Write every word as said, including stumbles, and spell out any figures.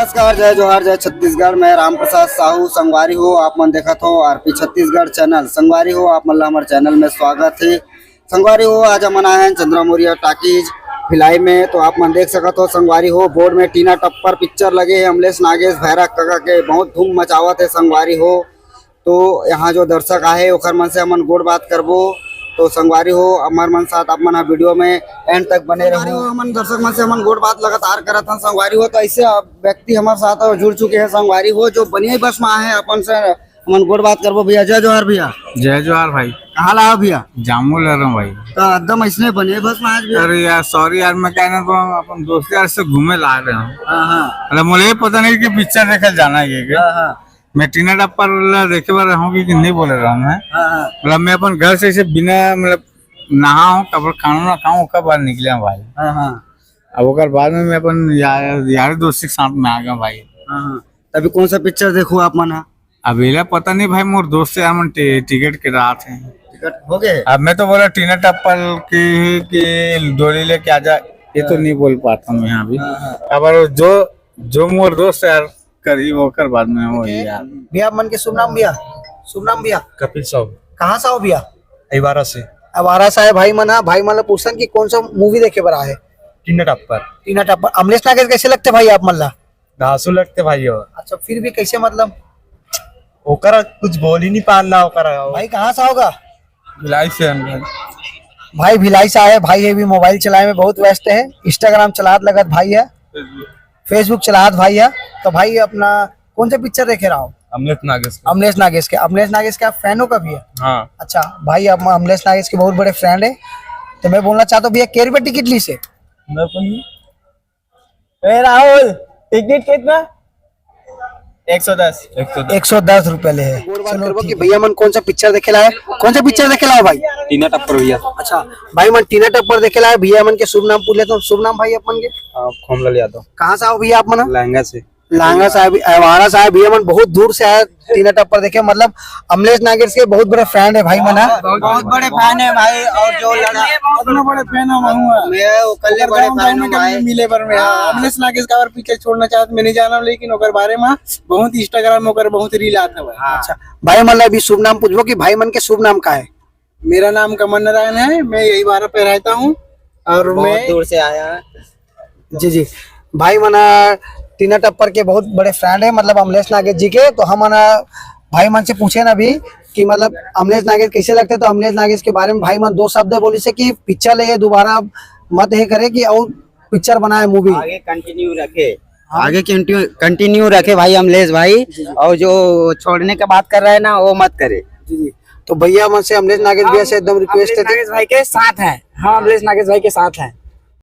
नमस्कार, जय जोहार, जय छत्तीसगढ़। मैं राम प्रसाद साहू। संगवारी हो, आप मन देखत हो आरपी छत्तीसगढ़ चैनल। संगवारी हो, आप मन ला हमर चैनल में स्वागत है। संगवारी हो, आज हमन आए हैं चंद्रा मौर्य टाकीज भिलाई में। तो आप मन देख सकत हो संगवारी हो, बोर्ड में टीना टप्पर पिक्चर लगे है, अमलेश नागेश भैरा कका के बहुत धूम मचावत है संगवारी हो। तो यहाँ जो दर्शक आहे ओखर मन से हमन गोठ बात करबो। तो संगवारी हो, हमर मन साथ आप मन ह वीडियो में एंड तक बने रहो। हमन दर्शक मन से हमन गोठ बात लगातार करत हन संगवारी हो। तो ऐसे व्यक्ति हमर साथ जुड़ चुके हैं संगवारी हो, जो बनिया बस में आहे अपन से हमन गोठ बात करबो। भैया जय जोहार भैया। जय जोहार भाई। कहाँ ला हो भैया? जामू ले रहा हूँ भाई। तो एकदम ऐसने बनिया बस में आज भी? अरे यार सॉरी यार, मैं कहना तो अपन दोस्त यार से घूमे ला रहे हूँ। हाँ हाँ। अरे मुझे ये पता नहीं कि पिक्चर देखल जाना है ये क्या? हाँ हाँ। मैं टीना टप्पर ला देखे बर रहूँ कि नहीं बोले रहा हूँ मैं। हाँ हाँ। मतलब मैं अपन घर से ऐसे बिना मतलब नहा हूँ, कपड़ा खाना ना खाऊँ, ओकर बाद निकले हूँ भाई। हाँ हाँ। अब ओकर बाद में मैं अपन यार यार दोस्त के साथ में आ गया भाई। हाँ हाँ। तभी कौन सा पिक्चर देखो आप मन ह? अब एला पता नहीं भाई, मोर दोस्त से हमन टे-, टिकट के रात है। टिकट हो गए? अब मैं तो बोला टीना टप्पर के कि डोली लेके आ जा, ये तो हाँ। नहीं बोल पाता हूँ मैं अभी। हाँ हाँ। अब जो जो मोर दोस्त है यार, करीब ओकर बाद में हो यार। भैया मन के शुभ नाम भैया, शुभ नाम भैया। कपिल साहू। कहाँ से हो भैया? अहिवारा से। अहिवारा से आए भाई मन ह, भाई मन ला पूछन कि कौन सा मूवी देखे बर आए? टीना टप्पर। टीना टप्पर। अमलेश नागेश कैसे लगते भाई आप मन ला? धांसू लगते भाई हो। अच्छा फिर भी कैसे मतलब? ओकर कुछ बोल ही नहीं पान ला ओकर। भाई कहाँ से होगा? भिलाई से हम भाई। भाई भिलाई से आए भाई, ये भी मोबाइल चलाए में बहुत व्यस्त है, इंस्टाग्राम चलात लगत भाई है, फेसबुक चलात भाई है। तो भाई अपना कौन से पिक्चर देखे रहा हो? अमलेश नागेश का। अमलेश नागेश के। अमलेश नागेश के आप फैन हो कभी है? हाँ। अच्छा भाई, आप अमलेश नागेश के बहुत बड़े फ्रेंड है, तो मैं बोलना चाहता हूँ भैया, के रुपये टिकट ली से? मैं अपन ए राहुल, टिकट कितना? एक सौ दस। एक सौ दस। एक सौ दस रुपया ले है। गोठ बात चलो, करबो ठीक कि है। भैया मन कौन सा पिक्चर देखे लाए? कौन सा पिक्चर देखे लाए भाई? टीना टप्पर भैया। अच्छा, भाई मन टीना टप्पर देखे लाए। भैया मन के शुभ नाम पूछ लेता हूँ। शुभ नाम भाई अपन के? हाँ, खोमलाल यादव। कहाँ से आओ भैया आप मन? लहंगा से। लहंगा साहब, अहिवारा साहब, भैया मन बहुत दूर से आए टीना टप्पर देखे। मतलब अमलेश नागेश के बहुत बड़े फैन है भाई मन ह। बहुत बड़े फैन है भाई। और जो लड़ा उतना बड़े फैन हम हूँ। मैं वो कल बड़े फैन हूँ भाई। मिले बर में हाँ। अमलेश नागेश का और पिक्चर छोड़ना चाहत मैं नहीं जाना, लेकिन ओकर बारे में बहुत इंस्टाग्राम में ओकर बहुत रील आता है। हाँ। अच्छा भाई मन ला अभी शुभ नाम पूछबो कि भाई मन के शुभ नाम का है? मेरा नाम कमल नारायण है, मैं यही बारह पे रहता हूँ और बहुत मैं दूर से आया है। जी जी। भाई मन ह टीना टप्पर के बहुत बड़े फैन है, मतलब अमलेश नागेश जी के। तो हम मन ह भाई मन से पूछे ना अभी कि मतलब अमलेश नागेश कैसे लगते, तो अमलेश नागेश के बारे में भाई मन दो शब्द बोली से कि पिक्चर ले ये दोबारा मत ये करे कि और पिक्चर बनाए मूवी। आगे कंटिन्यू रखे। हाँ। आगे कंटिन्यू कंटिन्यू रखे भाई अमलेश भाई। जी जी। और जो छोड़ने का बात कर रहा है ना वो मत करे। जी जी। तो भैया मन से अमलेश नागेश भैया से एकदम रिक्वेस्ट है। नागेश भाई के साथ है। हाँ, अमलेश नागेश भाई के साथ है।